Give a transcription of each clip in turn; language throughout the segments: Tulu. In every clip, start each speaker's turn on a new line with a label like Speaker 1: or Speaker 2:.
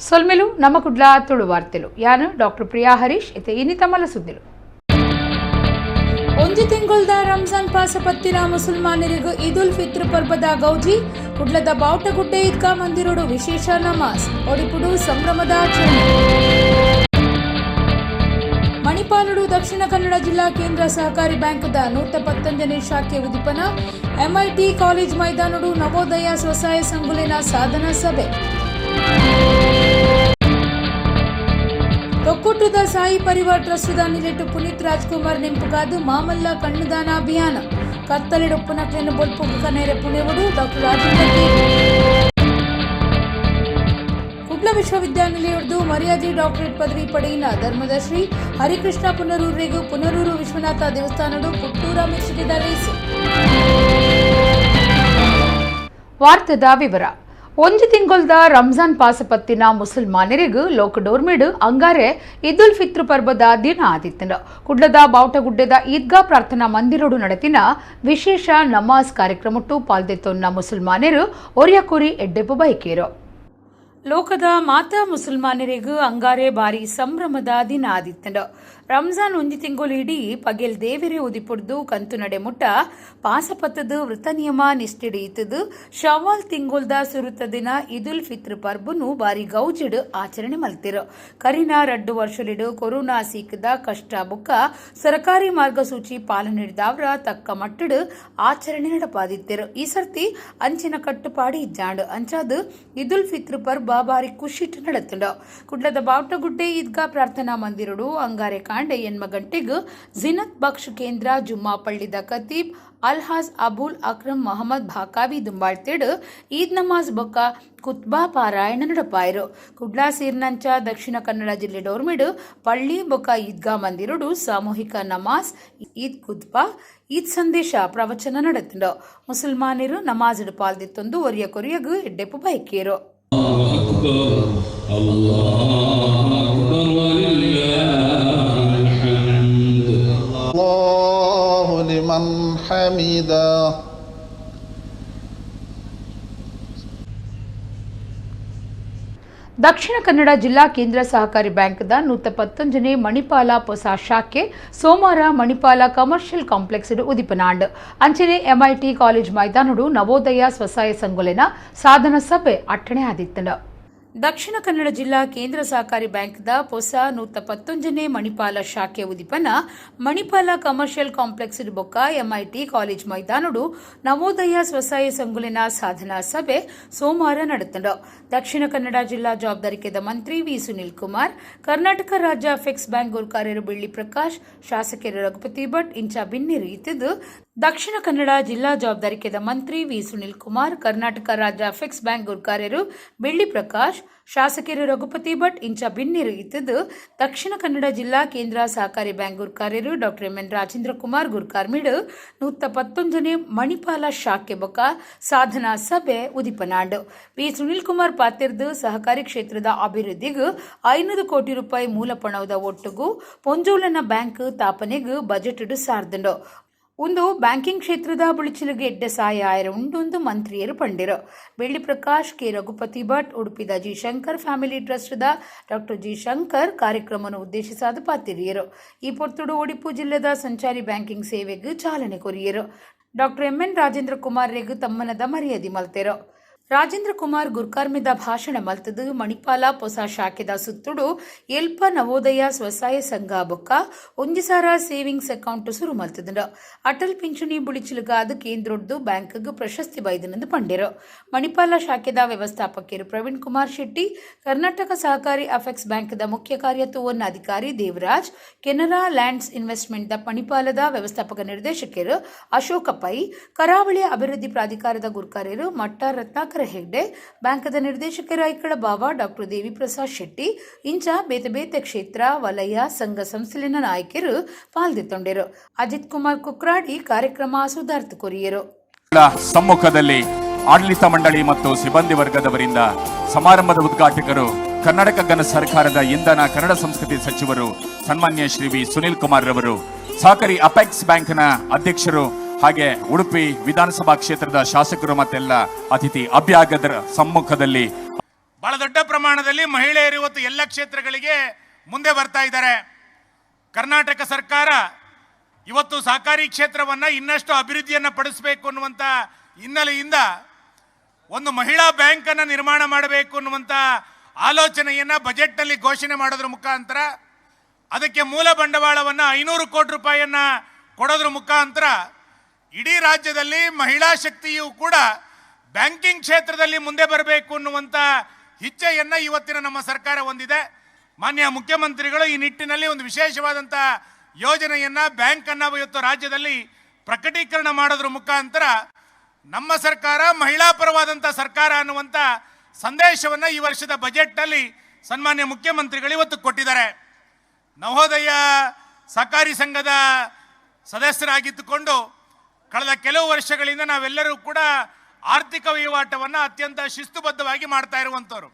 Speaker 1: ಸೊಲ್ಮೆಲು ನಮ್ಮ ಕುಡ್ಲ ತುಳು ವಾರ್ತೆಲು. ಯಾನು ಡಾಕ್ಟರ್ ಪ್ರಿಯಾ ಹರೀಶ್. ಇತ್ತೆ ಇನಿ ತಮಲ ಸುದ್ದಿಲು.
Speaker 2: ಒಂಜಿ ತಿಂಗೊಳ್ದ ರಂಜಾನ್ ಪಾಸಪತ್ತಿನ ಮುಸಲ್ಮಾನರಿಗೂ ಈದ್ ಉಲ್ ಫಿತ್ರ್ ಪರ್ಬದ ಗೌಜಿ. ಕುಡ್ಲದ ಬಾವುಟಗುಡ್ಡೆ ಈದ್ಗಾ ಮಂದಿರೋಡು ವಿಶೇಷ ನಮಾಜ್. ಒಡಿಪುಡು ಸಂಭ್ರಮದ ಆಚರಣೆ. ಮಣಿಪಾಲುಡು ದಕ್ಷಿಣ ಕನ್ನಡ ಜಿಲ್ಲಾ ಕೇಂದ್ರ ಸಹಕಾರಿ ಬ್ಯಾಂಕ್ದ 119ನೇ ಶಾಖೆ ಉದಿಪನ. ಎಂಐಟಿ ಕಾಲೇಜ್ ಮೈದಾನಡು ನವೋದಯ ಸ್ವಸಹಾಯ ಸಂಘುಲಿನ ಸಾಧನಾ ಸಭೆ. ತೊಕ್ಕುಟ್ಟದ ಸಾಯಿ ಪರಿವಾರ್ ಟ್ರಸ್ಟ್ದ ನಿಲೆಟ್ಟು ಪುನೀತ್ ರಾಜ್ಕುಮಾರ್ ನೆಂಪುಗಾದು ಮಾಮಲ್ಲ ಕಣ್ಣುದಾನ ಅಭಿಯಾನ. ಕತ್ತಲೆಡೊಪ್ಪುನಕ್ಲೆನ್ ಬೊಲ್ಪುಗು ಕನೆರೆ ಪುಣೆವುಡು ಡಾಕ್ಟರ್ ರಾಜೇಂದ್ರ ಕೆ. ಕುಡ್ಲ ವಿಶ್ವವಿದ್ಯಾನಿಲಯದ್ದು ಮರ್ಯಾದೆ ಡಾಕ್ಟರೇಟ್ ಪದವಿ ಪಡೆಯಿನ ಧರ್ಮದರ್ಶಿ ಹರಿಕೃಷ್ಣ ಪುನರೂರಿಗೂ ಪುನರೂರು ವಿಶ್ವನಾಥ ದೇವಸ್ಥಾನಡು ಪುಟ್ಟೂರ ಮೆಚ್ಚುಗೆದ ಲೇಸು.
Speaker 1: ವಾರ್ತೆದ ವಿವರ. ಒಂಜಿ ತಿಂಗೊಲ್ದ ರಂಜಾನ್ ಪಾಸಪತ್ತಿನ ಮುಸಲ್ಮಾನರಿಗೂ ಲೋಕಡೋರ್ಮಿಡು ಅಂಗಾರೆ ಈದ್ ಉಲ್ ಫಿತ್ರ್ ಪರ್ಬದ ದಿನ ಆದಿತ್ತಂಡು. ಕುಡ್ಲದ ಬಾವುಟಗುಡ್ಡೆದ ಈದ್ಗಾ ಪ್ರಾರ್ಥನಾ ಮಂದಿರೋಡು ನಡೆತಿನ ವಿಶೇಷ ನಮಾಜ್ ಕಾರ್ಯಕ್ರಮಟ್ಟು ಪಾಲ್ದೆತ್ತೊನ್ನ ಮುಸಲ್ಮಾನರು ಒರಿಯಕುರಿ ಎಡ್ಡೆಪು ಬೈಕೇರು.
Speaker 2: ಲೋಕದ ಮಾತಾ ಮುಸಲ್ಮಾನರಿಗೂ ಅಂಗಾರೆ ಬಾರಿ ಸಂಭ್ರಮದ ದಿನ ಆದಿತ್ತಂಡು. ರಂಜಾನ್ ಒಂಜಿ ತಿಂಗೊಲು ಇಡೀ ಪಗೆಲ್ ದೇವೆರೆ ಉದಿಪುಡ್ದು ಕಂತು ನಡೆ ಮುಟ್ಟ ಪಾಸಪತ್ತದು ವೃತ ನಿಯಮ ನಿಷ್ಠೆಡ್ ಇತ್ತದು ಶವಾಲ್ ತಿಂಗೊಲ್ದ ಸುರುತ ದಿನ ಈದ್ ಉಲ್ ಫಿತ್ರ್ ಪರ್ಬನು ಬಾರಿ ಗೌಜಿಡ್ ಆಚರಣೆ ಮಲ್ತಿರು. ಕರಿನ 2 ವರ್ಷಲಿಡು ಕೊರೋನಾ ಸೀಕದ ಕಷ್ಟ ಬುಕ್ಕ ಸರಕಾರಿ ಮಾರ್ಗಸೂಚಿ ಪಾಲನೆ ತಕ್ಕ ಮಟ್ಟಡ್ ಆಚರಣೆ ನಡಪಾದಿತ್ತಿರು. ಈ ಸರ್ತಿ ಅಂಚಿನ ಕಟ್ಟುಪಾಡಿ ಇಜ್ಜಾಂಡ್. ಅಂಚಾದ್ ಈದ್ ಉಲ್ ಫಿತ್ರ್ ಪರ್ಬ ಬಾರಿ ಖುಷಿಟ್ ನಡತುಂಡು. ಕುಡ್ಲದ ಬಾವುಟಗುಡ್ಡೆ ಈದ್ಗಾ ಪ್ರಾರ್ಥನಾ ಮಂದಿರಡು ಅಂಗಾರೆ ಕಾಂಡೆ 8 ಗಂಟೆಗೆ ಜಿನತ್ ಬಕ್ಷ್ ಕೇಂದ್ರ ಜುಮ್ಮಾ ಪಳ್ಳಿದ ಖತೀಬ್ ಅಲ್ಹಾಜ್ ಅಬುಲ್ ಅಕ್ರಮ್ ಮೊಹಮ್ಮದ್ ಭಾಕಾವಿ ದುಂಬಾಳ್ತೇಡು ಈದ್ ನಮಾಜ್ ಬೊಕ್ಕ ಕುತ್ಬಾ ಪಾರಾಯಣ ನಡಪಾಯರು. ಕುಡ್ಲಾ ಸೇರ್ನಂಚ ದಕ್ಷಿಣ ಕನ್ನಡ ಜಿಲ್ಲೆ ಡೋರ್ಮಿಡು ಪಳ್ಳಿ ಬೊಕ್ಕ ಈದ್ಗಾ ಮಂದಿರಡು ಸಾಮೂಹಿಕ ನಮಾಜ್, ಈದ್ ಕುತ್ಬಾ, ಈದ್ ಸಂದೇಶ ಪ್ರವಚನ ನಡೆತುಂಡು. ಮುಸಲ್ಮಾನರು ನಮಾಜ್ ಪಾಲ್ದಿತ್ತೊಂದು ಒರಿಯ ಕೊರಿಯಗು ಎಡ್ಡೆಪು ಬೈಕೇರು.
Speaker 3: أكبر الله أكبر ولله الحمد.
Speaker 4: الله لمن حمده.
Speaker 1: ದಕ್ಷಿಣ ಕನ್ನಡ ಜಿಲ್ಲಾ ಕೇಂದ್ರ ಸಹಕಾರಿ ಬ್ಯಾಂಕ್ದ 119ನೇ ಮಣಿಪಾಲ ಹೊಸ ಶಾಖೆ ಸೋಮವಾರ ಮಣಿಪಾಲ ಕಮರ್ಷಿಯಲ್ ಕಾಂಪ್ಲೆಕ್ಸ್ ಉದಿಪನಾಂಡ್. ಅಂಚನೆ ಎಂಐಟಿ ಕಾಲೇಜ್ ಮೈದಾನಡು ನವೋದಯ ಸ್ವಸಹಾಯ ಸಂಘುಲೆನ ಸಾಧನ ಸಭೆ ಅಟ್ಟಣೆ ಆದಿತ್ತಂಡು.
Speaker 2: ದಕ್ಷಿಣ ಕನ್ನಡ ಜಿಲ್ಲಾ ಕೇಂದ್ರ ಸಹಕಾರಿ ಬ್ಯಾಂಕ್ದ ಪೊಸ 119ನೇ ಮಣಿಪಾಲ ಶಾಖೆ ಉದಿಪನ ಮಣಿಪಾಲ ಕಮರ್ಷಿಯಲ್ ಕಾಂಪ್ಲೆಕ್ಸ್ ಬೊಕ್ಕ ಎಂಐಟಿ ಕಾಲೇಜ್ ಮೈದಾನಡು ನವೋದಯ ಸ್ವಸಹಾಯ ಸಂಘುಲಿನ ಸಾಧನಾ ಸಭೆ ಸೋಮವಾರ ನಡೆತಂಡು. ದಕ್ಷಿಣ ಕನ್ನಡ ಜಿಲ್ಲಾ ಜವಾಬ್ದಾರಿಕೆದ ಮಂತ್ರಿ ವಿ ಸುನೀಲ್ ಕುಮಾರ್, ಕರ್ನಾಟಕ ರಾಜ್ಯ ಅಪೆಕ್ಸ್ ಬ್ಯಾಂಕ್ ಗುರ್ಕಾರ್ಯರು ಬೆಳ್ಳಿ ಪ್ರಕಾಶ್, ಶಾಸಕರು ರಘುಪತಿ ಭಟ್ ಇಂಚ ಬಿನ್ನಿರು ಇತ್ತಿದ್ದು, ದಕ್ಷಿಣ ಕನ್ನಡ ಜಿಲ್ಲಾ ಜವಾಬ್ದಾರಿಕೆದ ಮಂತ್ರಿ ವಿ ಸುನೀಲ್ ಕುಮಾರ್, ಕರ್ನಾಟಕ ರಾಜ್ಯ ಅಪೆಕ್ಸ್ ಬ್ಯಾಂಕ್ ಗುರ್ಕಾರ್ಯರು ಬೆಳ್ಳಿ ಪ್ರಕಾಶ್, ಶಾಸಕರು ರಘುಪತಿ ಭಟ್ ಇಂಚ ಬಿನ್ನಿರು ಇತ್ತಿದ್ದು, ದಕ್ಷಿಣ ಕನ್ನಡ ಜಿಲ್ಲಾ ಕೇಂದ್ರ ಸಹಕಾರಿ ಬ್ಯಾಂಕ್ ಗುರ್ಕಾರ್ಯರು doctor M N Rajendra Kumar ಗುರ್ಕಾರ್ಮಿಡು 119ನೇ ಮಣಿಪಾಲ ಶಾಖೆ ಬೊಕ್ಕ ಸಾಧನಾ ಸಭೆ ಉದಿಪನಾಂಡು. ವಿ ಸುನೀಲ್ ಕುಮಾರ್ ಪಾತಿರ್ದು ಸಹಕಾರಿ ಕ್ಷೇತ್ರದ ಅಭಿವೃದ್ಧಿಗೂ 500 ಕೋಟಿ ರೂಪಾಯಿ ಮೂಲ ಪಣದ ಒಟ್ಟುಗು ಪೊಂಜೋಲನ ಬ್ಯಾಂಕ್ ತಾಪನೆಗೂ ಬಜೆಟ್ ಸಾರ್ದುಂಡು. ಒಂದು ಬ್ಯಾಂಕಿಂಗ್ ಕ್ಷೇತ್ರದ ಬುಳಿಚಿಲಿಗೆ ಎಡ್ಡೆ ಸಹಾಯ ಆಯರ ಉಂಡೊಂದು ಮಂತ್ರಿಯರು ಪಂಡಿರು. ಬೆಳ್ಳಿ ಪ್ರಕಾಶ್, ಕೆ ರಘುಪತಿ ಭಟ್, ಉಡುಪಿದ ಜಿ ಶಂಕರ್ ಫ್ಯಾಮಿಲಿ ಟ್ರಸ್ಟ್ದ ಡಾಕ್ಟರ್ ಜಿ ಶಂಕರ್ ಕಾರ್ಯಕ್ರಮವನ್ನು ಉದ್ದೇಶಿಸಾದ ಪಾತಿರಿಯರು. ಈ ಪೊರ್ತುಡು ಒಡಿಪು ಜಿಲ್ಲೆದ ಸಂಚಾರಿ ಬ್ಯಾಂಕಿಂಗ್ ಸೇವೆಗೆ ಚಾಲನೆ courier. Doctor M N Rajendra Kumar ರೆಗ್ ತಮ್ಮನದ ಮರ್ಯಾದೆ ಮಲ್ತೆರು. ರಾಜೇಂದ್ರ ಕುಮಾರ್ ಗುರ್ಕಾರ್ಮಿದ ಭಾಷಣ ಮಲ್ತದು ಮಣಿಪಾಲ ಪೊಸ ಶಾಖೆದ ಸುತ್ತುಡು ಎಲ್ಪ ನವೋದಯ ಸ್ವಸಹಾಯ ಸಂಘ ಬೊಕ್ಕ 1000 ಸೇವಿಂಗ್ಸ್ ಅಕೌಂಟ್ ಸುರು ಮಲ್ತದುಂಡು. ಅಟಲ್ ಪಿಂಚಣಿ ಬುಳಿಚಿಲುಗಾದ ಕೇಂದ್ರೊಡ್ದು ಬ್ಯಾಂಕ್ಗ್ ಪ್ರಶಸ್ತಿ ಬೈದನೆಂದು ಪಂಡಿರು. ಮಣಿಪಾಲ ಶಾಖೆದ ವ್ಯವಸ್ಥಾಪಕರು ಪ್ರವೀಣ್ ಕುಮಾರ್ ಶೆಟ್ಟಿ, ಕರ್ನಾಟಕ ಸಹಕಾರಿ ಅಪೆಕ್ಸ್ ಬ್ಯಾಂಕ್ದ ಮುಖ್ಯ ಕಾರ್ಯತುವನ್ನ ಅಧಿಕಾರಿ Devaraj, Canara lands investment the ಮಣಿಪಾಲದ ವ್ಯವಸ್ಥಾಪಕ ನಿರ್ದೇಶಕರು ಅಶೋಕ ಪೈ, ಕರಾವಳಿ ಅಭಿವೃದ್ಧಿ ಪ್ರಾಧಿಕಾರದ ಗುರ್ಕಾರ್ಯರು ಮಟ್ಟ ರತ್ನಾಕರ ಹೆಗ್ಡೆ, ಬ್ಯಾಂಕದ ನಿರ್ದೇಶಕರು ಐಕಳ ಬಾವ ಡಾಕ್ಟರ್ ದೇವಿಪ್ರಸಾದ್ ಶೆಟ್ಟಿ ಇಂಚ ಬೇತೆ ಬೇತೆ ಕ್ಷೇತ್ರ, ವಲಯ, ಸಂಘ ಸಂಸ್ಥೆಲಿನ ನಾಯಕರು ಪಾಲ್ದಿತ್ತೊಂಡಿರು. ಅಜಿತ್ ಕುಮಾರ್ ಕುಕ್ರಾಡಿ ಕಾರ್ಯಕ್ರಮ ಸುಧಾರ್ಥ ಕೊರಿಯರು.
Speaker 5: ಸಮ್ಮುಖದಲ್ಲಿ ಆಡಳಿತ ಮಂಡಳಿ ಮತ್ತು ಸಿಬ್ಬಂದಿ ವರ್ಗದವರಿಂದ ಸಮಾರಂಭದ ಉದ್ಘಾಟಕರು ಕರ್ನಾಟಕ ಘನ ಸರ್ಕಾರದ ಇಂಧನ ಕನ್ನಡ ಸಂಸ್ಕೃತಿ ಸಚಿವರು ಸನ್ಮಾನ್ಯ ಶ್ರೀ ವಿ ಸುನೀಲ್ ಕುಮಾರ್ ರವರು, ಸಹಕಾರಿ ಅಪೆಕ್ಸ್ ಬ್ಯಾಂಕ್ನ ಅಧ್ಯಕ್ಷರು ಹಾಗೆ ಉಡುಪಿ ವಿಧಾನಸಭಾ ಕ್ಷೇತ್ರದ ಶಾಸಕರು ಮತ್ತೆಲ್ಲ ಅತಿಥಿ ಅಭ್ಯಾಗತರ ಸಮ್ಮುಖದಲ್ಲಿ
Speaker 6: ಬಹಳ ದೊಡ್ಡ ಪ್ರಮಾಣದಲ್ಲಿ ಮಹಿಳೆಯರು ಇವತ್ತು ಎಲ್ಲ ಕ್ಷೇತ್ರಗಳಿಗೆ ಮುಂದೆ ಬರ್ತಾ ಇದ್ದಾರೆ. ಕರ್ನಾಟಕ ಸರ್ಕಾರ ಇವತ್ತು ಸಹಕಾರಿ ಕ್ಷೇತ್ರವನ್ನು ಇನ್ನಷ್ಟು ಅಭಿವೃದ್ಧಿಯನ್ನು ಪಡಿಸಬೇಕು ಅನ್ನುವಂಥ ಹಿನ್ನೆಲೆಯಿಂದ ಒಂದು ಮಹಿಳಾ ಬ್ಯಾಂಕನ್ನು ನಿರ್ಮಾಣ ಮಾಡಬೇಕು ಅನ್ನುವಂಥ ಆಲೋಚನೆಯನ್ನು ಬಜೆಟ್ನಲ್ಲಿ ಘೋಷಣೆ ಮಾಡೋದ್ರ ಮುಖಾಂತರ ಅದಕ್ಕೆ ಮೂಲ ಬಂಡವಾಳವನ್ನು 500 ಕೋಟಿ ರೂಪಾಯಿಯನ್ನು ಕೊಡೋದ್ರ ಮುಖಾಂತರ ಇಡೀ ರಾಜ್ಯದಲ್ಲಿ ಮಹಿಳಾ ಶಕ್ತಿಯು ಕೂಡ ಬ್ಯಾಂಕಿಂಗ್ ಕ್ಷೇತ್ರದಲ್ಲಿ ಮುಂದೆ ಬರಬೇಕು ಅನ್ನುವಂಥ ಇಚ್ಛೆಯನ್ನು ಇವತ್ತಿನ ನಮ್ಮ ಸರ್ಕಾರ ಹೊಂದಿದೆ. ಮಾನ್ಯ ಮುಖ್ಯಮಂತ್ರಿಗಳು ಈ ನಿಟ್ಟಿನಲ್ಲಿ ಒಂದು ವಿಶೇಷವಾದಂಥ ಯೋಜನೆಯನ್ನು, ಬ್ಯಾಂಕನ್ನು ಇವತ್ತು ರಾಜ್ಯದಲ್ಲಿ ಪ್ರಕಟೀಕರಣ ಮಾಡೋದ್ರ ಮುಖಾಂತರ ನಮ್ಮ ಸರ್ಕಾರ ಮಹಿಳಾ ಪರವಾದಂಥ ಸರ್ಕಾರ ಅನ್ನುವಂಥ ಸಂದೇಶವನ್ನು ಈ ವರ್ಷದ ಬಜೆಟ್ನಲ್ಲಿ ಸನ್ಮಾನ್ಯ ಮುಖ್ಯಮಂತ್ರಿಗಳು ಇವತ್ತು ಕೊಟ್ಟಿದ್ದಾರೆ. ನವೋದಯ ಸಹಕಾರಿ ಸಂಘದ ಸದಸ್ಯರಾಗಿದ್ದುಕೊಂಡು ಕಳೆದ ಕೆಲವು ವರ್ಷಗಳಿಂದ ನಾವೆಲ್ಲರೂ ಕೂಡ ಆರ್ಥಿಕ ವಹಿವಾಟವನ್ನು ಅತ್ಯಂತ ಶಿಸ್ತುಬದ್ಧವಾಗಿ ಮಾಡ್ತಾ ಇರುವಂಥವ್ರು.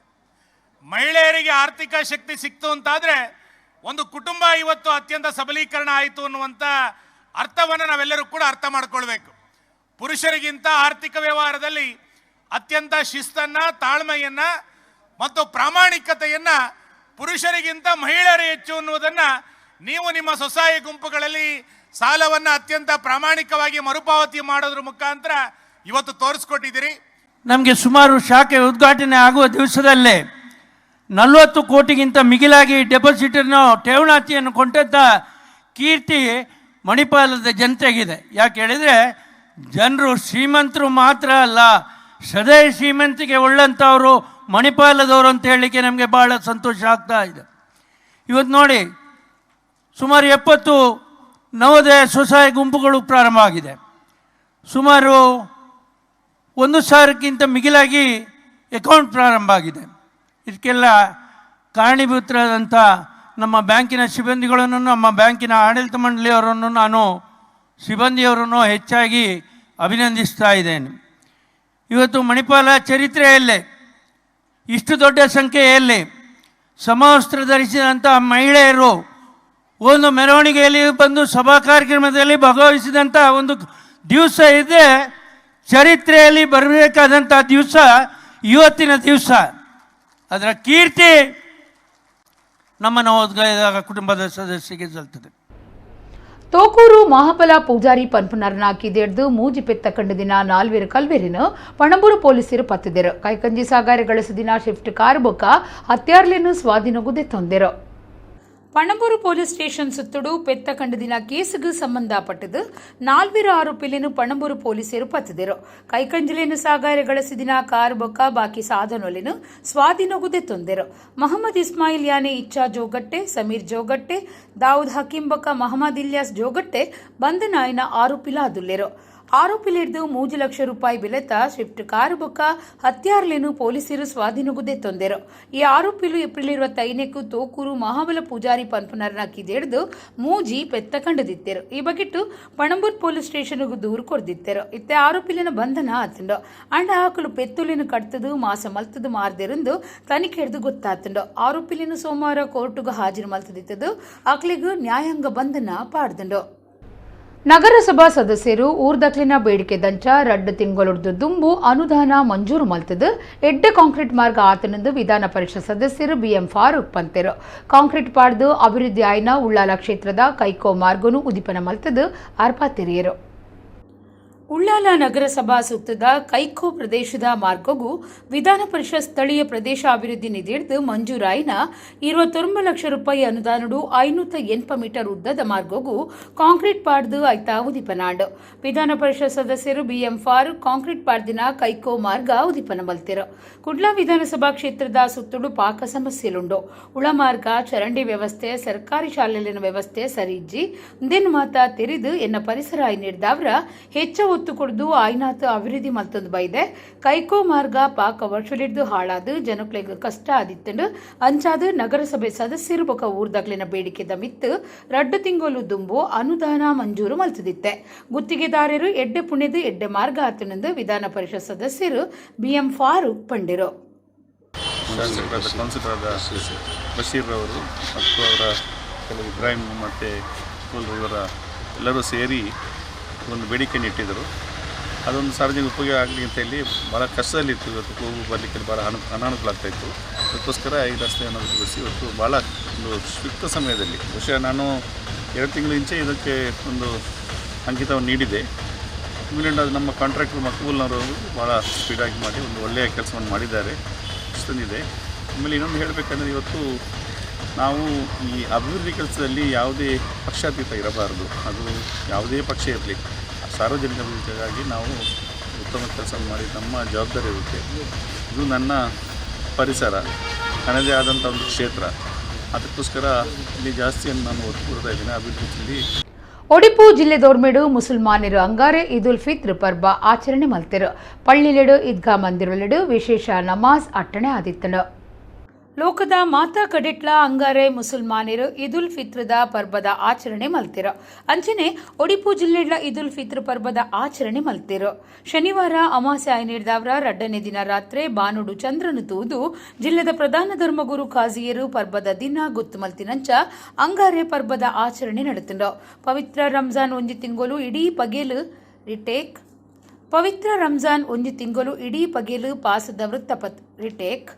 Speaker 6: ಮಹಿಳೆಯರಿಗೆ ಆರ್ಥಿಕ ಶಕ್ತಿ ಸಿಕ್ತು ಅಂತಾದರೆ ಒಂದು ಕುಟುಂಬ ಇವತ್ತು ಅತ್ಯಂತ ಸಬಲೀಕರಣ ಆಯಿತು ಅನ್ನುವಂಥ ಅರ್ಥವನ್ನು ನಾವೆಲ್ಲರೂ ಕೂಡ ಅರ್ಥ ಮಾಡಿಕೊಳ್ಬೇಕು. ಪುರುಷರಿಗಿಂತ ಆರ್ಥಿಕ ವ್ಯವಹಾರದಲ್ಲಿ ಅತ್ಯಂತ ಶಿಸ್ತನ್ನು, ತಾಳ್ಮೆಯನ್ನು ಮತ್ತು ಪ್ರಾಮಾಣಿಕತೆಯನ್ನು ಪುರುಷರಿಗಿಂತ ಮಹಿಳೆಯರು ಹೆಚ್ಚು ಅನ್ನುವುದನ್ನು ನೀವು ನಿಮ್ಮ ಸ್ವಸಹಾಯ ಗುಂಪುಗಳಲ್ಲಿ ಸಾಲವನ್ನು ಅತ್ಯಂತ ಪ್ರಾಮಾಣಿಕವಾಗಿ ಮರುಪಾವತಿ ಮಾಡೋದ್ರ ಮುಖಾಂತರ ಇವತ್ತು ತೋರಿಸ್ಕೊಟ್ಟಿದ್ದೀರಿ.
Speaker 7: ನಮಗೆ ಸುಮಾರು ಶಾಖೆ ಉದ್ಘಾಟನೆ ಆಗುವ ದಿವಸದಲ್ಲೇ 40 ಕೋಟಿಗಿಂತ ಮಿಗಿಲಾಗಿ ಡೆಪಾಸಿಟನ್ನು ಠೇವಣಾತಿಯನ್ನು ಕೊಂಡಂಥ ಕೀರ್ತಿ ಮಣಿಪಾಲದ ಜನತೆಗಿದೆ. ಯಾಕೆ ಹೇಳಿದರೆ ಜನರು ಶ್ರೀಮಂತರು ಮಾತ್ರ ಅಲ್ಲ, ಸದೈ ಶ್ರೀಮಂತಿಗೆ ಒಳ್ಳಂಥವರು ಮಣಿಪಾಲದವರು ಅಂತ ಹೇಳಲಿಕ್ಕೆ ನಮಗೆ ಭಾಳ ಸಂತೋಷ ಆಗ್ತಾ ಇದೆ. ಇವತ್ತು ನೋಡಿ, ಸುಮಾರು 70 ನವೋದಯ ಸ್ವಸಹಾಯ ಗುಂಪುಗಳು ಪ್ರಾರಂಭ ಆಗಿದೆ. ಸುಮಾರು 1,000ಕ್ಕಿಂತ ಮಿಗಿಲಾಗಿ ಅಕೌಂಟ್ ಪ್ರಾರಂಭ ಆಗಿದೆ. ಇದಕ್ಕೆಲ್ಲ ಕಾರಣೀಭೂತರಾದಂಥ ನಮ್ಮ ಬ್ಯಾಂಕಿನ ಸಿಬ್ಬಂದಿಗಳನ್ನು, ನಮ್ಮ ಬ್ಯಾಂಕಿನ ಆಡಳಿತ ಮಂಡಳಿಯವರನ್ನು, ನಾನು ಸಿಬ್ಬಂದಿಯವರನ್ನು ಹೆಚ್ಚಾಗಿ ಅಭಿನಂದಿಸ್ತಾ ಇದ್ದೇನೆ. ಇವತ್ತು ಮಣಿಪಾಲ ಚರಿತ್ರೆಯಲ್ಲೇ ಇಷ್ಟು ದೊಡ್ಡ ಸಂಖ್ಯೆಯಲ್ಲಿ ಸಮವಸ್ತ್ರ ಧರಿಸಿದಂಥ ಮಹಿಳೆಯರು ಒಂದು ಮೆರವಣಿಗೆಯಲ್ಲಿ ಬಂದು ಸಭಾ ಕಾರ್ಯಕ್ರಮದಲ್ಲಿ ಭಾಗವಹಿಸಿದಂಥ ಒಂದು ದಿವಸ ಇದೆ. ಚರಿತ್ರೆಯಲ್ಲಿ ಬರಬೇಕಾದಂಥ ದಿವಸ ಇವತ್ತಿನ ದಿವಸ. ಅದರ ಕೀರ್ತಿ ನಮ್ಮ ನವೋದಯ ಕುಟುಂಬದ ಸದಸ್ಯರಿಗೆ ಸಲ್ತದೆ.
Speaker 1: ತೋಕೂರು ಮಹಾಬಲ ಪೂಜಾರಿ ಪನ್ಪುನರ್ನ ಕಿದೆಡ್ದು ಮೂಜಿ ಪೆತ್ತ ಕಂಡು ದಿನ ನಾಲ್ವೇರು ಕಲ್ವೇರಿನ ಪಣಂಬೂರು ಪೊಲೀಸರು ಪತ್ತಿದರು. ಕೈಕಂಜಿ ಸಾಗಾರೆ ಗಳಿಸಿದ ಶಿಫ್ಟ್ ಕಾರ್ ಬೊಕ್ಕ ಹತ್ಯಾರ್ಲೇನು ಸ್ವಾಧೀನಗುದೆ ತಂದರು.
Speaker 2: ಪಣಂಬೂರು ಪೊಲೀಸ್ ಸ್ಟೇಷನ್ ಸುತ್ತಡು ಪೆತ್ತ ಕಂಡು ದಿನ ಕೇಸುಗೆ ಸಂಬಂಧಪಟ್ಟದು ನಾಲ್ವರು ಆರೋಪಿಲೇನು ಪಣಂಬೂರು ಪೊಲೀಸರು ಪತ್ತಿದರು. ಕೈಕಂಜಲೇನು ಸಾಗಾರೆ ಗಳಿಸಿದಿನ ಕಾರ್ ಬೊಕ್ಕ ಬಾಕಿ ಸಾಧನೊಲೆನು ಸ್ವಾಧೀನಗುದೆ ತೊಂದರು. ಮಹಮ್ಮದ್ ಇಸ್ಮಾಯಿಲ್ ಯಾನೆ ಇಚ್ಚಾ ಜೋಗಟ್ಟೆ, ಸಮೀರ್ ಜೋಗಟ್ಟೆ, ದಾವೂದ್ ಹಕೀಂ ಬೊಕ್ಕ ಮಹಮ್ಮದ್ ಇಲ್ಯಾಸ್ ಜೋಗಟ್ಟೆ ಬಂಧನಾಯನ ಆರೋಪಿಲಾದುಲ್ಲೆರು. ಆರೋಪಿಲಿಡ್ದು 3 ಲಕ್ಷ ರೂಪಾಯಿ ಬೆಲೆತ ಸ್ವಿಫ್ಟ್ ಕಾರು ಬೊಕ್ಕ ಹತ್ಯಾರ್ಲೇನು ಪೊಲೀಸರು ಸ್ವಾಧೀನಗುದೆ ತೊಂದರು. ಈ ಆರೋಪಿಲು ಏಪ್ರಿಲ್ 25ಕ್ಕೂ ತೋಕೂರು ಮಹಾಬಲ ಪೂಜಾರಿ ಪನ್ಪುನರ್ನ ಕಿದೆಡ್ದು ಮೂಜಿ ಪೆತ್ತ ಕಂಡುದಿತ್ತೆರು. ಈ ಬಗೆಟ್ಟು ಪಣಂಬೂರ್ ಪೊಲೀಸ್ ಸ್ಟೇಷನ್ಗೂ ದೂರು ಕೊರ್ದಿತ್ತೆರು. ಇತ್ತೆ ಆರೋಪಿಲಿನ ಬಂಧನ ಆತುಂಡು. ಅಂಡ ಆಕಲು ಪೆತ್ತುಲಿನ ಕಡ್ತದು ಮಾಸ ಮಲ್ತದು ಮಾರ್ದೆರೆಂದು ತನಿಖೆ ಹಿಡಿದು ಗೊತ್ತಾತುಂಡು. ಆರೋಪಿಲಿನ ಸೋಮವಾರ ಕೋರ್ಟುಗೂ ಹಾಜರು ಮಲ್ತದಿತ್ತದು ಆಕಲಿಗೂ ನ್ಯಾಯಾಂಗ ಬಂಧನ ಪಾಡ್ದುಂಡು.
Speaker 1: ನಗರಸಭಾ ಸದಸ್ಯರು ಊರ್ದಕ್ಲಿನ ಬೇಡಿಕೆ ದಂಚ ರಡ್ಡು ತಿಂಗಳುಡ್ದು ದುಂಬು ಅನುದಾನ ಮಂಜೂರು ಮಲ್ತದು ಎಡ್ಡೆ ಕಾಂಕ್ರೀಟ್ ಮಾರ್ಗ ಆತನಂದು ವಿಧಾನ ಪರಿಷತ್ ಸದಸ್ಯರು ಬಿಎಂ ಫಾರೂಕ್ ಪಂತೆರು. ಕಾಂಕ್ರೀಟ್ ಪಾಡ್ದು ಅಭಿವೃದ್ಧಿ ಆಯ್ನ ಉಳ್ಳಾಲ ಕ್ಷೇತ್ರದ ಕೈಕೋ ಮಾರ್ಗನು ಉದಿಪನ ಮಲ್ತದು ಅರ್ಪಾತಿರಿಯರು.
Speaker 2: ಉಳ್ಳಾಲ ನಗರಸಭಾ ಸುತ್ತದ ಕೈಕೋ ಪ್ರದೇಶದ ಮಾರ್ಗಗೂ ವಿಧಾನ ಪರಿಷತ್ ಸ್ಥಳೀಯ ಪ್ರದೇಶ ಅಭಿವೃದ್ಧಿ ನಿಧಿಡ್ದು ಮಂಜೂರಾಯಿನ 29 ಲಕ್ಷ ರೂಪಾಯಿ ಅನುದಾನಡು 580 ಮೀಟರ್ ಉದ್ದದ ಮಾರ್ಗಗೂ ಕಾಂಕ್ರೀಟ್ ಪಾಡ್ದು ಐತಾ ಉದಿಪನಾಂಡು. ವಿಧಾನ ಪರಿಷತ್ ಸದಸ್ಯರು ಬಿಎಂ ಫಾರೂಕ್ ಕಾಂಕ್ರೀಟ್ ಪಾಡ್ದಿನ ಕೈಕೋ ಮಾರ್ಗ ಉದಿಪನ ಮಲ್ತಿರು. ಕುಡ್ಲಾ ವಿಧಾನಸಭಾ ಕ್ಷೇತ್ರದ ಸುತ್ತಲು ಪಾಕ ಸಮಸ್ಯೆಲುಂಡು. ಉಳಮಾರ್ಗ, ಚರಂಡಿ ವ್ಯವಸ್ಥೆ, ಸರ್ಕಾರಿ ಶಾಲೆಲಿನ ವ್ಯವಸ್ಥೆ ಸರಿಜ್ಜಿ ಇಂದೆನ್ ಮಾತ ತೆರೆದು ಎನ್ನ ಪರಿಸರ ನೀಡಿದವರ ಹೆಚ್ಚ ಒತ್ತು ಕೊಡ್ದು ಆಯ್ನಾತ್ ಅಭಿವೃದ್ಧಿ ಮಲ್ತೊಂದು ಬೈದೆ. ಕೈಕೋ ಮಾರ್ಗ ಪಾಕ ವರ್ಷಲಿಡ್ದು ಹಾಳಾದು ಜನಕ್ಲೆಗ್ ಕಷ್ಟ ಆದಿತ್ತಂಡು ಅಂಚಾದು ನಗರಸಭೆ ಸದಸ್ಯರು ಬೊಕ ಊರ್ದಗ್ಲಿನ ಬೇಡಿಕೆದ ಮಿತ್ತು ರಡ್ಡು ತಿಂಗಳು ದುಂಬು ಅನುದಾನ ಮಂಜೂರು ಮಲ್ತದಿತ್ತೆ. ಗುತ್ತಿಗೆದಾರರು ಎಡ್ಡೆ ಪುಣೆದು ಎಡ್ಡೆ ಮಾರ್ಗ ಆತನಂದು ವಿಧಾನ ಪರಿಷತ್ ಸದಸ್ಯರು ಬಿಎಂ ಫಾರೂಕ್ ಪಂಡಿರು.
Speaker 8: ಶಾಸಕರಾದ ಕೌನ್ಸಿಲರಾದ ಬಶೀರ್ ಅವರು ಮತ್ತು ಅವರ ಕೆಲವು ಇಬ್ರಾಹಿಂ ಮತ್ತು ಇವರ ಎಲ್ಲರೂ ಸೇರಿ ಒಂದು ಬೇಡಿಕೆಯನ್ನು ಇಟ್ಟಿದ್ದರು. ಅದೊಂದು ಸಾರ್ವಜನಿಕ ಉಪಯೋಗ ಆಗಲಿ ಅಂತ ಹೇಳಿ ಭಾಳ ಕಷ್ಟದಲ್ಲಿತ್ತು. ಇವತ್ತು ಹೋಗು ಬರಲಿಕ್ಕೆ ಭಾಳ ಅನಾನುಕೂಲ ಆಗ್ತಾಯಿತ್ತು. ಅದಕ್ಕೋಸ್ಕರ ಈ ರಸ್ತೆಯನ್ನು ಅಭಿವೃದ್ಧಿಪಡಿಸಿ ಇವತ್ತು ಭಾಳ ಒಂದು ಸೂಕ್ತ ಸಮಯದಲ್ಲಿ, ಬಹುಶಃ ನಾನು 2 ತಿಂಗಳ ಮುಂಚೆ ಇದಕ್ಕೆ ಒಂದು ಅಂಕಿತವನ್ನು ನೀಡಿದೆ. ಇಮಿಡಿಯೇಟ್ ಅದು ನಮ್ಮ ಕಾಂಟ್ರಾಕ್ಟರ್ ಮಕ್ಬೂಲ್ನವರು ಭಾಳ ಸ್ಪೀಡಾಗಿ ಮಾಡಿ ಒಂದು ಒಳ್ಳೆಯ ಕೆಲಸವನ್ನು ಮಾಡಿದ್ದಾರೆ, ತಂದಿದೆ. ಆಮೇಲೆ ಇನ್ನೊಂದು ಹೇಳಬೇಕಂದ್ರೆ, ಇವತ್ತು ನಾವು ಈ ಅಭಿವೃದ್ಧಿ ಕೆಲಸದಲ್ಲಿ ಯಾವುದೇ ಪಕ್ಷಾತೀತ ಇರಬಾರದು. ಅದು ಯಾವುದೇ ಪಕ್ಷ ಇರಲಿ, ಸಾರ್ವಜನಿಕ ಅಭಿವೃದ್ಧಿಗಾಗಿ ನಾವು ಉತ್ತಮ ಕೆಲಸ ಮಾಡಿ ನಮ್ಮ ಜವಾಬ್ದಾರಿ ಇರುತ್ತೆ. ಇದು ನನ್ನ ಪರಿಸರ, ನನ್ನದೇ ಆದಂಥ ಒಂದು ಕ್ಷೇತ್ರ. ಅದಕ್ಕೋಸ್ಕರ ಇಲ್ಲಿ ಜಾಸ್ತಿಯನ್ನು ನಾನು ಒತ್ತು ಕೊಡ್ತಾ ಇದ್ದೀನಿ ಅಭಿವೃದ್ಧಿಯಲ್ಲಿ.
Speaker 1: ಒಡಿಪು ಜಿಲ್ಲೆ ದೋರ್ಮೇಡು ಮುಸಲ್ಮಾನರು ಅಂಗಾರೆ ಈದ್ ಉಲ್ ಫಿತ್ರ್ ಪರ್ಬ ಆಚರಣೆ ಮಲ್ತೆರು. ಪಳ್ಳಿಲೆಡು ಈದ್ಗಾ ಮಂದಿರಲೆಡು ವಿಶೇಷ ನಮಾಜ್ ಅಟ್ಟಣೆ ಆದಿತ್ತನು.
Speaker 2: ಲೋಕದ ಮಾತಾ ಕಡೆಟ್ಲ ಅಂಗಾರೆ ಮುಸಲ್ಮಾನರು ಈದ್ ಉಲ್ ಫಿತ್ರದ ಪರ್ಬದ ಆಚರಣೆ ಮಲ್ತಿರು. ಅಂಚನೆ ಒಡಿಪು ಜಿಲ್ಲೆಡ್ಲ ಈದ್ ಉಲ್ ಫಿತ್ರ್ ಪರ್ಬದ ಆಚರಣೆ ಮಲ್ತಿರು. ಶನಿವಾರ ಅಮಾಸೆ ಆಯ್ನಿಡ್ದವರ ರಡ್ಡನೇ ದಿನ ರಾತ್ರಿ ಬಾನುಡು ಚಂದ್ರನು ತೂದು ಜಿಲ್ಲೆದ ಪ್ರಧಾನ ಧರ್ಮಗುರು ಖಾಜಿಯರು ಪರ್ಬದ ದಿನ ಗೊತ್ತು ಮಲ್ತಿನಂಚ ಅಂಗಾರೆ ಪರ್ಬದ ಆಚರಣೆ ನಡೆತುಂಡು. ಪವಿತ್ರ ರಂಜಾನ್ ಒಂಜಿ ತಿಂಗಳು ಇಡೀ ಪಗೆಲು ರಿಟೇಕ್ ಪವಿತ್ರ ರಂಜಾನ್ ಒಂಜಿ ತಿಂಗಳು ಇಡೀ ಪಗೆಲು ಪಾಸದ ವೃತ್ತಪತ್ ರಿಟೇಕ್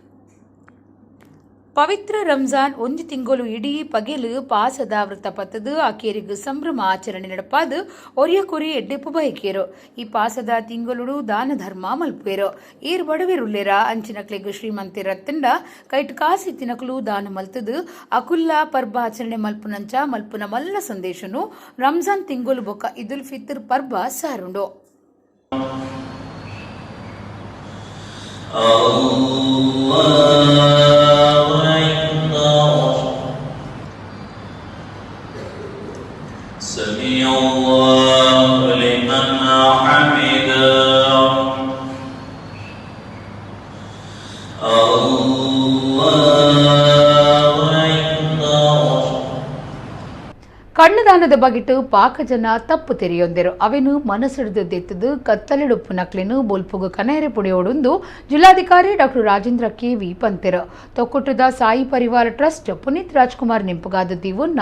Speaker 2: ಪವಿತ್ರ ರಂಜಾನ್ ಒಂಜಿ ತಿಂಗಳು ಇಡೀ ಪಗೆಲು ಪಾಸದ ವೃತ್ತಪತ್ತದು ಅಕೇರಿಗು ಸಂಭ್ರಮ ಆಚರಣೆ ನಡಪಾದು ಒರಿಯ ಕೊರಿ ಎಡ್ಡೆಪ್ಪು ಬಯಕೇರು. ಈ ಪಾಸದ ತಿಂಗಳುಡು ದಾನ ಧರ್ಮ ಮಲ್ಪೇರು. ಈರ್ ಬಡವಿರುಲ್ಲೇರ ಅಂಚಿನಕ್ಲೆಗು ಶ್ರೀಮಂತಿರ ತಂಡ ಕೈಟ್ ಕಾಸಿ ತಿನಕಲು ದಾನ ಮಲ್ತದು ಅಕುಲ್ಲ ಪರ್ಬ ಆಚರಣೆ ಮಲ್ಪುನಂಚ ಮಲ್ಪುನ ಮಲ್ಲ ಸಂದೇಶನು ರಂಜಾನ್ ತಿಂಗಳು ಬೊಕ್ಕ ಈದ್ ಉಲ್ ಫಿತ್ರ್ ಪರ್ಬ ಸಾರುಂಡು.
Speaker 3: سمع الله لمن حمده. الله أكبر.
Speaker 1: ಕಣ್ಣುದಾನದ ಬಗಿಟ್ಟು ಪಾಕ ಜನ ತಪ್ಪು ತೆರೆಯೊಂದಿರು. ಅವೆನು ಮನಸ್ಸಿಡಿದು ದೆತ್ತದು ಕತ್ತಲಿಡುಪ್ಪು ನಕ್ಲೆನು ಬೊಲ್ಪುಗು ಕನೇರೆ ಪುಡಿಯೋಡುಂದು ಜಿಲ್ಲಾಧಿಕಾರಿ ಡಾಕ್ಟರ್ ರಾಜೇಂದ್ರ ಕೆವಿ ಪಂತೆರು. ತೊಕ್ಕುಟ್ಟದ ಸಾಯಿ ಪರಿವಾರ ಟ್ರಸ್ಟ್ ಪುನೀತ್ ರಾಜ್ಕುಮಾರ್ ನೆಂಪುಗಾದ ದಿವುನ್ನ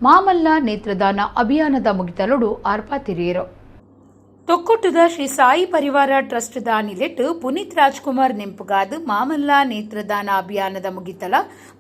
Speaker 1: ಮಾಮಲ್ಲ ನೇತ್ರದಾನ ಅಭಿಯಾನದ ಮುಗಿತಲೋಡು ಆರ್ಪಾತಿರಿಯರು.
Speaker 2: ತೊಕ್ಕುಟ್ಟದ ಶ್ರೀ ಸಾಯಿ ಪರಿವಾರ ಟ್ರಸ್ಟ್ ದಾನಿಲೆಟ್ಟು ಪುನೀತ್ ರಾಜ್ಕುಮಾರ್ ನೆಂಪುಗಾದ ಮಾಮಲ್ಲ ನೇತ್ರದಾನ ಅಭಿಯಾನದ ಮುಗಿತಲ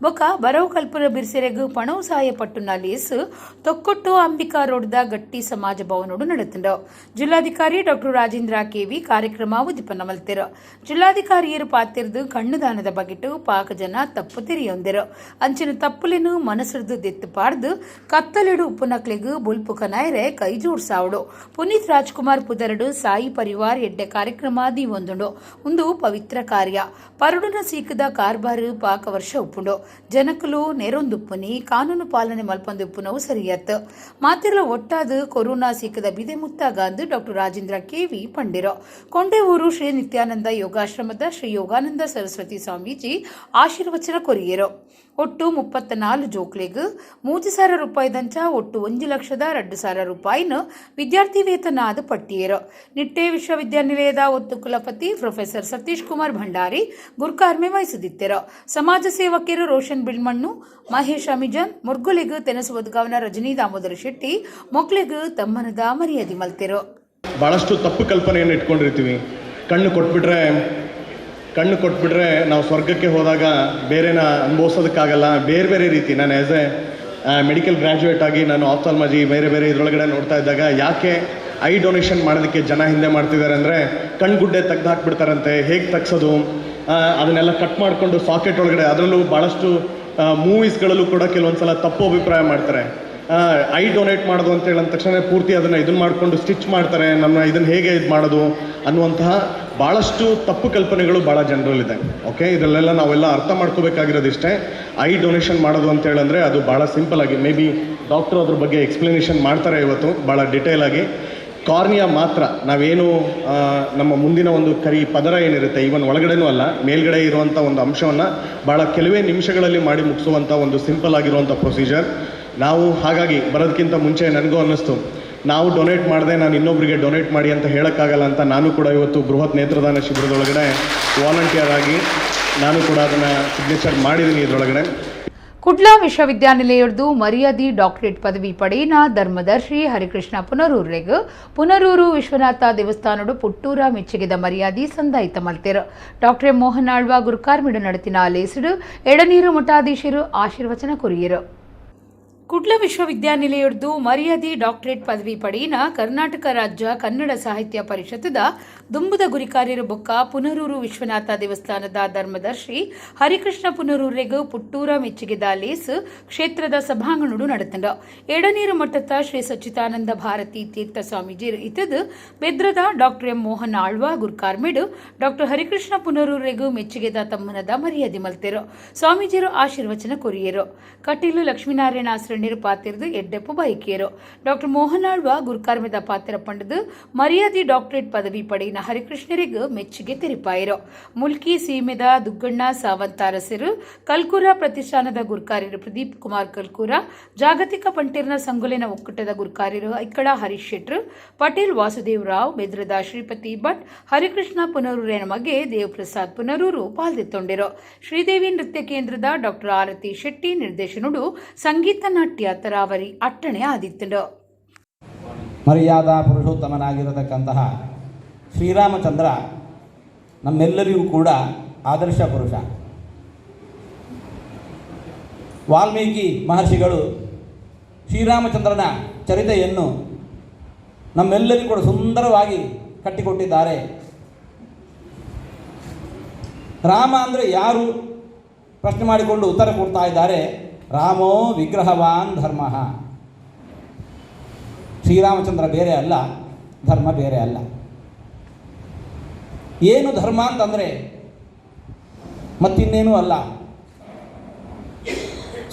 Speaker 2: ಬೊಕ ಬರವು ಕಲ್ಪುರ ಬಿರ್ಸೆರೆಗು ಪಣವು ಸಾಯ ಪಟ್ಟುನ ಲೇಸು ತೊಕ್ಕೊಟ್ಟು ಅಂಬಿಕಾ ರೋಡ್ದ ಗಟ್ಟಿ ಸಮಾಜ ಭವನೋಡು ನಡೆತುಂಡು. ಜಿಲ್ಲಾಧಿಕಾರಿ ಡಾಕ್ಟರ್ ರಾಜೇಂದ್ರ ಕೆವಿ ಕಾರ್ಯಕ್ರಮ ಉದ್ದೀಪನ ಮಲ್ತೆರು. ಜಿಲ್ಲಾಧಿಕಾರಿಯರು ಪಾತಿರ್ದು ಕಣ್ಣುದಾನದ ಬಗೆಟು ಪಾಕ ಜನ ತಪ್ಪು ತೆರೆಯೊಂದಿರು. ಅಂಚಿನ ತಪ್ಪುಲೆನು ಮನಸ್ಸಿಡ್ದು ದೆತ್ತು ಪಾಡ್ದು ಕತ್ತಲೆಡು ಉಪ್ಪುನಕ್ಲೆಗು ಬೊಲ್ಪು ಕನಾಯರೆ ಕೈ ಜೋಡ್ಸಾವಡು. ಪುನೀತ್ ರಾಜ್ಕುಮಾರ್ ಪುದರಡು ಸಾಯಿ ಪರಿವಾರ ಎಡ್ಡೆ ಕಾರ್ಯಕ್ರಮ ದೀವೊಂದುಂಡು. ಒಂದು ಪವಿತ್ರ ಕಾರ್ಯ. ಪರುಡುನ ಸೀಕದ ಕಾರ್ಬಾರು ಪಾಕ ವರ್ಷ ಉಪ್ಪುಂಡು. ಜನಕುಲು ನೆರೊಂದುಪ್ಪುನಿ ಕಾನೂನು ಪಾಲನೆ ಮಲ್ಪೊಂದುಪ್ಪುನವು ಸರಿಯತ್. ಮಾತಿರ್ಲ ಒಟ್ಟಾದು ಕೊರೋನಾ ಸೀಕದ ಬಿದೆ ಮುತ್ತಾಗಾಂದು ಡಾಕ್ಟರ್ ರಾಜೇಂದ್ರ ಕೆವಿ ಪಂಡಿರೋ. ಕೊಂಡೇವೂರು ಶ್ರೀ ನಿತ್ಯಾನಂದ ಯೋಗಾಶ್ರಮದ ಶ್ರೀ ಯೋಗಾನಂದ ಸರಸ್ವತಿ ಸ್ವಾಮೀಜಿ ಆಶೀರ್ವಚನ ಕೊರಿಯರು. ಒಟ್ಟು 34 ಜೋಕ್ಲೆಗ್ 3,000 ರೂಪಾಯಿದಂಚ ಒಟ್ಟು 1,02,000 ರೂಪಾಯಿನ ವಿದ್ಯಾರ್ಥಿ ವೇತನ ಆದ ಪಟ್ಟಿಯರು. ನಿಟ್ಟೆ ವಿಶ್ವವಿದ್ಯಾನಿಲಯದ ಒತ್ತು ಕುಲಪತಿ ಪ್ರೊಫೆಸರ್ ಸತೀಶ್ ಕುಮಾರ್ ಭಂಡಾರಿ ಗುರ್ಕಾರ್ಮೆ ವಹಿಸುತ್ತಿದ್ದರು. ಸಮಾಜ ಸೇವಕಿಯರು ರೋಷನ್ ಬಿಳ್ಮಣ್ಣು, ಮಹೇಶ್ ಅಮಿಜನ್, ಮುರ್ಗುಲಿಗ್ ತೆನಸು ಒದ್ಗಾವನ ರಜನಿ ದಾಮೋದರ ಶೆಟ್ಟಿ ಮೊಕ್ಲೆಗ್ ತಮ್ಮನದ ಮರ್ಯಾದೆ ಮಲ್ತೆರು.
Speaker 9: ಭಾಳಷ್ಟು ತಪ್ಪು ಕಲ್ಪನೆಯನ್ನು ಇಟ್ಕೊಂಡಿರ್ತೀವಿ. ಕಣ್ಣು ಕೊಟ್ಬಿಟ್ರೆ ನಾವು ಸ್ವರ್ಗಕ್ಕೆ ಹೋದಾಗ ಬೇರೆನ ಅನುಭವಿಸೋದಕ್ಕಾಗಲ್ಲ. ಬೇರೆ ಬೇರೆ ರೀತಿ ನಾನು as A medical graduate ಆಗಿ ನಾನು ಆಪ್ಥಾಲ್ಮಾಲಜಿ ಬೇರೆ ಬೇರೆ ಇದರೊಳಗಡೆ ನೋಡ್ತಾ ಇದ್ದಾಗ ಯಾಕೆ ಐ ಡೊನೇಷನ್ ಮಾಡೋದಕ್ಕೆ ಜನ ಹಿಂದೆ ಮಾಡ್ತಿದ್ದಾರೆ ಅಂದರೆ ಕಣ್ಗುಡ್ಡೆ ತೆಗ್ದು ಹಾಕ್ಬಿಡ್ತಾರಂತೆ, ಹೇಗೆ ತೆಗ್ಸೋದು, ಅದನ್ನೆಲ್ಲ ಕಟ್ ಮಾಡಿಕೊಂಡು ಸಾಕೆಟ್ ಒಳಗಡೆ, ಅದರಲ್ಲೂ ಭಾಳಷ್ಟು ಮೂವೀಸ್ಗಳಲ್ಲೂ ಕೂಡ ಕೆಲವೊಂದು ಸಲ ತಪ್ಪು ಅಭಿಪ್ರಾಯ ಮಾಡ್ತಾರೆ. I donate ಮಾಡೋದು ಅಂತ ಹೇಳಿದ ತಕ್ಷಣ ಪೂರ್ತಿ ಅದನ್ನು ಇದನ್ನು ಮಾಡಿಕೊಂಡು ಸ್ಟಿಚ್ ಮಾಡ್ತಾರೆ, ನಮ್ಮ ಇದನ್ನು ಹೇಗೆ ಇದು ಮಾಡೋದು ಅನ್ನುವಂತಹ ಭಾಳಷ್ಟು ತಪ್ಪು ಕಲ್ಪನೆಗಳು ಭಾಳ ಜನರಲ್ಲಿದೆ. ಓಕೆ, ಇದರಲ್ಲೆಲ್ಲ ನಾವೆಲ್ಲ ಅರ್ಥ ಮಾಡ್ಕೋಬೇಕಾಗಿರೋದಿಷ್ಟೇ, ಐ ಡೊನೇಷನ್ ಮಾಡೋದು ಅಂತ ಹೇಳಂದರೆ ಅದು ಭಾಳ ಸಿಂಪಲಾಗಿ, may be doctor ಅದ್ರ ಬಗ್ಗೆ ಎಕ್ಸ್ಪ್ಲನೇಷನ್ ಮಾಡ್ತಾರೆ ಇವತ್ತು ಭಾಳ ಡಿಟೇಲಾಗಿ. ಕಾರ್ನಿಯಾ ಮಾತ್ರ ನಾವೇನು ನಮ್ಮ ಮುಂದಿನ ಒಂದು ಕರಿ ಪದರ ಏನಿರುತ್ತೆ, ಈವನ್ ಒಳಗಡೆನೂ ಅಲ್ಲ, ಮೇಲ್ಗಡೆ ಇರುವಂಥ ಒಂದು ಅಂಶವನ್ನು ಭಾಳ ಕೆಲವೇ ನಿಮಿಷಗಳಲ್ಲಿ ಮಾಡಿ ಮುಗಿಸುವಂಥ ಒಂದು ಸಿಂಪಲ್ ಆಗಿರುವಂಥ ಪ್ರೊಸೀಜರ್. ನಾವು ಹಾಗಾಗಿ ಬರೋದಕ್ಕಿಂತ ಮುಂಚೆ ನನಗೂ ಅನ್ನಿಸ್ತು, ನಾವು ಡೊನೇಟ್ ಮಾಡಿದೆ ನಾನು ಇನ್ನೊಬ್ಬರಿಗೆ ಡೊನೇಟ್ ಮಾಡಿ ಅಂತ ಹೇಳೋಕ್ಕಾಗಲ್ಲ ಅಂತ ನಾನು ಕೂಡ ಇವತ್ತು ಬೃಹತ್ ನೇತ್ರದಾನ ಶಿಬಿರದೊಳಗಡೆ ವಾಲಂಟಿಯರ್ ಆಗಿ ನಾನು ಕೂಡ ಅದನ್ನು ಸಿಗ್ನೇಚರ್ ಮಾಡಿದ್ದೀನಿ ಇದರೊಳಗಡೆ.
Speaker 1: ಕುಡ್ಲ ವಿಶ್ವವಿದ್ಯಾನಿಲಯದ್ದು ಮರ್ಯಾದಿ ಡಾಕ್ಟರೇಟ್ ಪದವಿ ಪಡೆಯಿನ ಧರ್ಮದರ್ಶಿ ಹರಿಕೃಷ್ಣ ಪುನರೂರೆಗ್ ಪುನರೂರು ವಿಶ್ವನಾಥ ದೇವಸ್ಥಾನಡು ಪುಟ್ಟೂರ ಮೆಚ್ಚುಗೆದ ಮರ್ಯಾದಿ ಸಂದಾಯಿತ ಮಲ್ತೆರು. ಡಾಕ್ಟರ್ ಮೋಹನ್ ಆಳ್ವ ಗುರುಕಾರ್ಮಿಡು ನಡೆತಿನ ಲೇಸುಡು ಎಡನೀರು ಮಠಾಧೀಶರು ಆಶೀರ್ವಚನ ಕೊರಿಯರು.
Speaker 2: ಕುಡ್ಲ ವಿಶ್ವವಿದ್ಯಾನಿಲಯದ್ದು ಮರ್ಯಾದಿ ಡಾಕ್ಟರೇಟ್ ಪದವಿ ಪಡೆಯಿನ ಕರ್ನಾಟಕ ರಾಜ್ಯ ಕನ್ನಡ ಸಾಹಿತ್ಯ ಪರಿಷತ್ತದ ದುಂಬುದ ಗುರಿಕಾರ್ಯರು ಬೊಕ್ಕ ಪುನರೂರು ವಿಶ್ವನಾಥ ದೇವಸ್ಥಾನದ ಧರ್ಮದರ್ಶಿ ಹರಿಕೃಷ್ಣ ಪುನರೂರೆಗ್ ಪುಟ್ಟೂರ ಮೆಚ್ಚುಗೆದ ಲೇಸ್ ಕ್ಷೇತ್ರದ ಸಭಾಂಗಣಡು ನಡೆತಂಡ. ಎಡನೀರು ಮಠದ ಶ್ರೀ ಸಚ್ಚಿದಾನಂದ ಭಾರತಿ ತೀರ್ಥ ಸ್ವಾಮೀಜಿ ಇತ್ತದು ಬೆದ್ರದ ಡಾಕ್ಟರ್ ಎಂ ಮೋಹನ್ ಆಳ್ವ ಗುರ್ಕಾರ್ಮಿಡು ಡಾಕ್ಟರ್ ಹರಿಕೃಷ್ಣ ಪುನರೂರೆಗ್ ಮೆಚ್ಚುಗೆದ ತಮ್ಮನದ ಮರ್ಯಾದೆ ಮಲ್ತೆರು. ಸ್ವಾಮೀಜಿರು ಆಶೀರ್ವಚನ ಕೊರಿಯರು. ಕಟೀಲು ಲಕ್ಷ್ಮೀನಾರಾಯಣ ಪಾತಿರ್ದು ಎಡ್ಡೆಪ್ಪು ಬೈಕಿಯರು. ಡಾಕ್ಟರ್ ಮೋಹನ್ ಆಳ್ವ ಗುರುಕಾರ್ಮಿದ ಪಾತ್ರ ಪಂಡದು ಮರ್ಯಾದಿ ಡಾಕ್ಟರೇಟ್ ಪದವಿ ಪಡೆಯಿನ ಹರಿಕೃಷ್ಣರಿಗೆ ಮೆಚ್ಚುಗೆ ತೆರಿಪಾಯರು. ಮುಲ್ಕಿ ಸೀಮೆದ ದುಗ್ಗಣ್ಣ ಸಾವಂತಾರಸರು, ಕಲ್ಕೂರ ಪ್ರತಿಷ್ಠಾನದ ಗುರ್ಕಾರ್ಯರು ಪ್ರದೀಪ್ ಕುಮಾರ್ ಕಲ್ಕೂರ, ಜಾಗತಿಕ ಪಂಟಿರ್ನ ಸಂಗುಲಿನ ಒಕ್ಕೂಟದ ಗುರ್ಕಾರ್ಯರು ಐಕ್ಕಳ ಹರೀಶ್ ಶೆಟ್ರು, ಪಟೇಲ್ ವಾಸುದೇವ್ ರಾವ್, ಬೆದ್ರದ ಶ್ರೀಪತಿ ಭಟ್, ಹರಿಕೃಷ್ಣ ಪುನರೂರಿನ ಮಗೆ ದೇವಪ್ರಸಾದ್ ಪುನರೂರು ಪಾಲ್ದೆತ್ತೊಂಡಿರು. ಶ್ರೀದೇವಿ ನೃತ್ಯ ಕೇಂದ್ರದ ಡಾಕ್ಟರ್ ಆರತಿ ಶೆಟ್ಟಿ ನಿರ್ದೇಶನಡು ಸಂಗೀತ ನಾಟ್ಯ ತರಾವರಿ ಅಟ್ಟಣೆ ಆದಿತ್ತಂಡು.
Speaker 10: ಮರ್ಯಾದಾ ಪುರುಷೋತ್ತಮನಾಗಿರತಕ್ಕಂತಹ ಶ್ರೀರಾಮಚಂದ್ರ ನಮ್ಮೆಲ್ಲರಿಗೂ ಕೂಡ ಆದರ್ಶ ಪುರುಷ. ವಾಲ್ಮೀಕಿ ಮಹರ್ಷಿಗಳು ಶ್ರೀರಾಮಚಂದ್ರನ ಚರಿತೆಯನ್ನು ನಮ್ಮೆಲ್ಲರಿಗೂ ಕೂಡ ಸುಂದರವಾಗಿ ಕಟ್ಟಿಕೊಟ್ಟಿದ್ದಾರೆ. ರಾಮ ಅಂದರೆ ಯಾರು ಪ್ರಶ್ನೆ ಮಾಡಿಕೊಂಡು ಉತ್ತರ ಕೊಡ್ತಾ ಇದ್ದಾರೆ. ರಾಮೋ ವಿಗ್ರಹವಾನ್ ಧರ್ಮ. ಶ್ರೀರಾಮಚಂದ್ರ ಬೇರೆ ಅಲ್ಲ, ಧರ್ಮ ಬೇರೆ ಅಲ್ಲ. ಏನು ಧರ್ಮ ಅಂತಂದರೆ ಮತ್ತಿನ್ನೇನೂ ಅಲ್ಲ,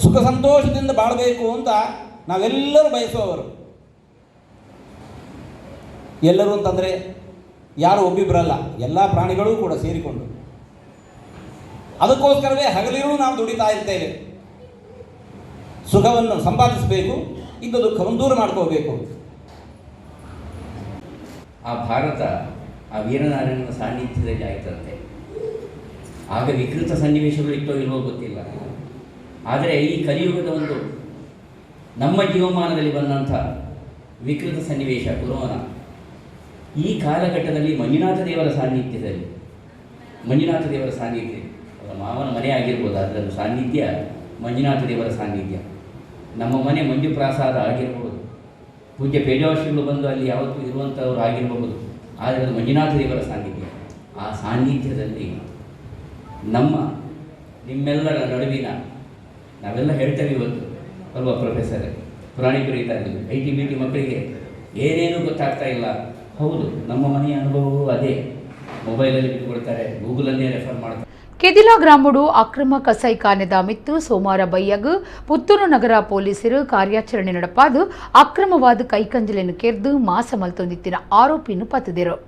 Speaker 10: ಸುಖ ಸಂತೋಷದಿಂದ ಬಾಳಬೇಕು ಅಂತ ನಾವೆಲ್ಲರೂ ಬಯಸುವವರು. ಎಲ್ಲರೂ ಅಂತಂದರೆ ಯಾರು ಒಬ್ಬಿಬ್ಬರಲ್ಲ, ಎಲ್ಲ ಪ್ರಾಣಿಗಳೂ ಕೂಡ ಸೇರಿಕೊಂಡು. ಅದಕ್ಕೋಸ್ಕರವೇ ಹಗಲಿರುಳು ನಾವು ದುಡಿತಾ ಇರ್ತೇವೆ. ಸುಖವನ್ನು ಸಂಪಾದಿಸಬೇಕು, ಇದ್ದ ದುಃಖವನ್ನು ದೂರ ಮಾಡ್ಕೋಬೇಕು.
Speaker 11: ಆ ಭಾರತ ಆ ವೀರನಾರಾಯಣನ ಸಾನ್ನಿಧ್ಯದಲ್ಲಿ ಆಯ್ತಂತೆ. ಆಗ ವಿಕೃತ ಸನ್ನಿವೇಶಗಳು ಇತ್ತೋ ಇಲ್ವೋ ಗೊತ್ತಿಲ್ಲ, ಆದರೆ ಈ ಕಲಿಯುಗದ ಒಂದು ನಮ್ಮ ಜೀವಮಾನದಲ್ಲಿ ಬಂದಂಥ ವಿಕೃತ ಸನ್ನಿವೇಶ ಕೊರೋನಾ, ಈ ಕಾಲಘಟ್ಟದಲ್ಲಿ ಮಂಜುನಾಥ ದೇವರ ಸಾನ್ನಿಧ್ಯದಲ್ಲಿ, ಮಂಜುನಾಥ ದೇವರ ಸಾನ್ನಿಧ್ಯ, ಅವರ ಮಾವನ ಮನೆ ಆಗಿರ್ಬೋದು, ಅದರ ಸಾನ್ನಿಧ್ಯ ಮಂಜುನಾಥ ದೇವರ ಸಾನ್ನಿಧ್ಯ. ನಮ್ಮ ಮನೆ ಮಂಜುಪ್ರಾಸಾದ ಆಗಿರ್ಬೋದು, ಪೂಜ್ಯ ಪೇಜಾವಶ್ಯಗಳು ಬಂದು ಅಲ್ಲಿ ಯಾವತ್ತೂ ಇರುವಂಥವ್ರು ಆಗಿರಬಹುದು, ಆದರೆ ಅದು ಮಂಜುನಾಥ ದೇವರ ಸಾನ್ನಿಧ್ಯ. ಆ ಸಾನ್ನಿಧ್ಯದಲ್ಲಿ ನಮ್ಮ ನಿಮ್ಮೆಲ್ಲರ ನಡುವಿನ ನಾವೆಲ್ಲ ಹೇಳ್ತೇವೆ ಇವತ್ತು ಅಲ್ವಾ ಪ್ರೊಫೆಸರ್, ಪುರಾಣಿಕರು ಇದ್ದಾರೆ, IT BT ಮಕ್ಕಳಿಗೆ ಏನೇನೂ ಗೊತ್ತಾಗ್ತಾ ಇಲ್ಲ. ಹೌದು, ನಮ್ಮ ಮನೆಯ ಅನುಭವವೂ ಅದೇ. ಮೊಬೈಲಲ್ಲಿ ಬಿಟ್ಟುಕೊಳ್ತಾರೆ, ಗೂಗಲನ್ನೇ ರೆಫರ್ ಮಾಡ್ತಾರೆ.
Speaker 1: ಕೆದಿಲಾ ಗ್ರಾಮಡು ಅಕ್ರಮ ಕಸಾಯಿಖಾನೆದ ಮಿತ್ತು ಸೋಮವಾರ ಬೈಯಗ್ ಪುತ್ತೂರು ನಗರ ಪೊಲೀಸರು ಕಾರ್ಯಾಚರಣೆ ನಡಪಾದು ಅಕ್ರಮವಾದ ಕೈಕಂಜಲೆಯನ್ನು ಕೆರ್ದು ಮಾಸ ಮಲ್ತೊಂದಿತ್ತಿನ ಆರೋಪಿಯನ್ನು ಪತ್ತದಿರು.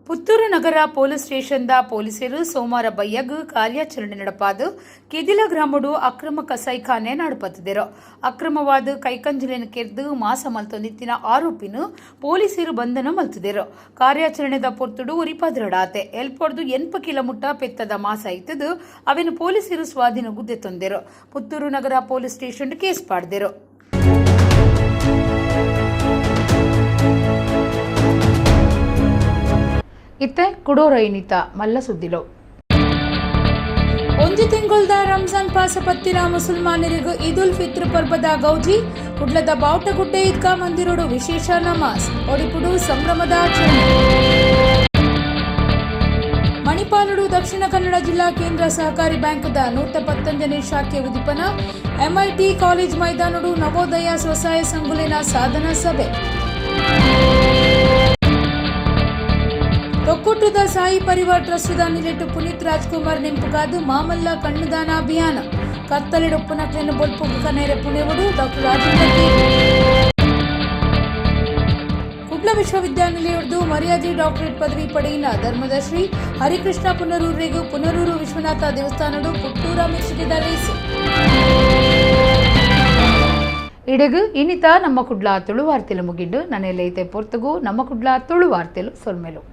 Speaker 2: ಪುತ್ತೂರು ನಗರ ಪೊಲೀಸ್ ಸ್ಟೇಷನ್ದ ಪೊಲೀಸರು ಸೋಮವಾರ ಬೈಯಗ್ ಕಾರ್ಯಾಚರಣೆ ನಡಪಾದು ಕೆದಿಲ ಗ್ರಾಮಡು ಅಕ್ರಮ ಕಸಾಯಿಖಾನೆ ನಡಪತ್ತಿದರು. ಅಕ್ರಮವಾದ ಕೈಕಂಜಲೆಯನ್ನು ಕೆರ್ದು ಮಾಸ ಮಲ್ತೊಂದಿತ್ತಿನ ಆರೋಪಿನ ಪೊಲೀಸರು ಬಂಧನ ಮಲ್ತಿದರು. ಕಾರ್ಯಾಚರಣೆದ ಪೊರ್ತುಡು ಉರಿಪದ್ರಡಾತೆ ಎಲ್ಪೊಡ್ದು 8 ಕಿಲೋಮೀಟರ್ ಪೆತ್ತದ ಮಾಸ ಇತ್ತದು ಅವೆನು ಪೊಲೀಸರು ಸ್ವಾಧೀನ ಗುದ್ದೆ ತಂದರು. ಪುತ್ತೂರು ನಗರ ಪೊಲೀಸ್ ಸ್ಟೇಷನ್ ಕೇಸ್ ಪಾಡ್ದಿರು.
Speaker 1: ಇತ್ತೆ ಕುಡೋರೈನಿತ ಮಲ್ಲ ಸುದ್ದಿಲೋ.
Speaker 2: ಒಂಜಿ ತಿಂಗುಲ್ದ ರಂಜಾನ್ ಪಾಸಪತ್ತಿನ ಮುಸಲ್ಮಾನರಿಗೂ ಈದ್ ಉಲ್ ಫಿತ್ರ್ ಪರ್ಬದ ಗೌಜಿ. ಕುಡ್ಲದ ಬಾವುಟಗುಡ್ಡೆ ಈದ್ಗಾ ಮಂದಿರೋಡು ವಿಶೇಷ ನಮಾಜ್, ಒಡಿಪುಡು ಸಂಭ್ರಮದ ಆಚರಣೆ. ಮಣಿಪಾಲಡು ದಕ್ಷಿಣ ಕನ್ನಡ ಜಿಲ್ಲಾ ಕೇಂದ್ರ ಸಹಕಾರಿ ಬ್ಯಾಂಕ್ದ 119ನೇ ಶಾಖೆ ಉದ್ದೀಪನ. ಎಂಐಟಿ ಕಾಲೇಜ್ ಮೈದಾನಡು ನವೋದಯ ಸ್ವಸಹಾಯ ಸಂಘುಲಿನ ಸಾಧನಾ ಸಭೆ. ತೊಕ್ಕುಟ್ಟದ ಸಾಯಿ ಪರಿವಾರ್ ಟ್ರಸ್ಟ್ದ ನಿಲೆಟ್ಟು ಪುನೀತ್ ರಾಜ್ಕುಮಾರ್ ನೆಂಪುಗಾದು ಮಾಮಲ್ಲ ಕಣ್ಣುದಾನ ಅಭಿಯಾನ. ಕತ್ತಲೆಡೊಪ್ಪುನಕ್ಲೆನ್ ಬೊಲ್ಪುಗು ಕನೇರೆ ಪುಣೆವುಡು ಡಾಕ್ಟರ್ ರಾಜೇಂದ್ರ ಕೆ. ಕುಡ್ಲ ವಿಶ್ವವಿದ್ಯಾನಿಲಯದ್ದು ಮರ್ಯಾದೆ ಡಾಕ್ಟರೇಟ್ ಪದವಿ ಪಡೆಯಿನ ಧರ್ಮದರ್ಶಿ ಹರಿಕೃಷ್ಣ ಪುನರೂರಿಗೂ ಪುನರೂರು ವಿಶ್ವನಾಥ ದೇವಸ್ಥಾನಡು ಪುಟ್ಟೂರ ಮೆಚ್ಚುಗೆದ ಲೇಸು.
Speaker 1: ಇಡೆಗು ಇನ್ನಿತ ನಮ್ಮ ಕುಡ್ಲ ತುಳು ವಾರ್ತೆಲು ಮುಗಿಂಡು ನನ್ನೆಲ್ಲೈತೆ ಪೊರ್ತುಗು ನಮ್ಮ ಕುಡ್ಲ ತುಳು ವಾರ್ತೆಲು ಸೊಲ್ಮೆಲು.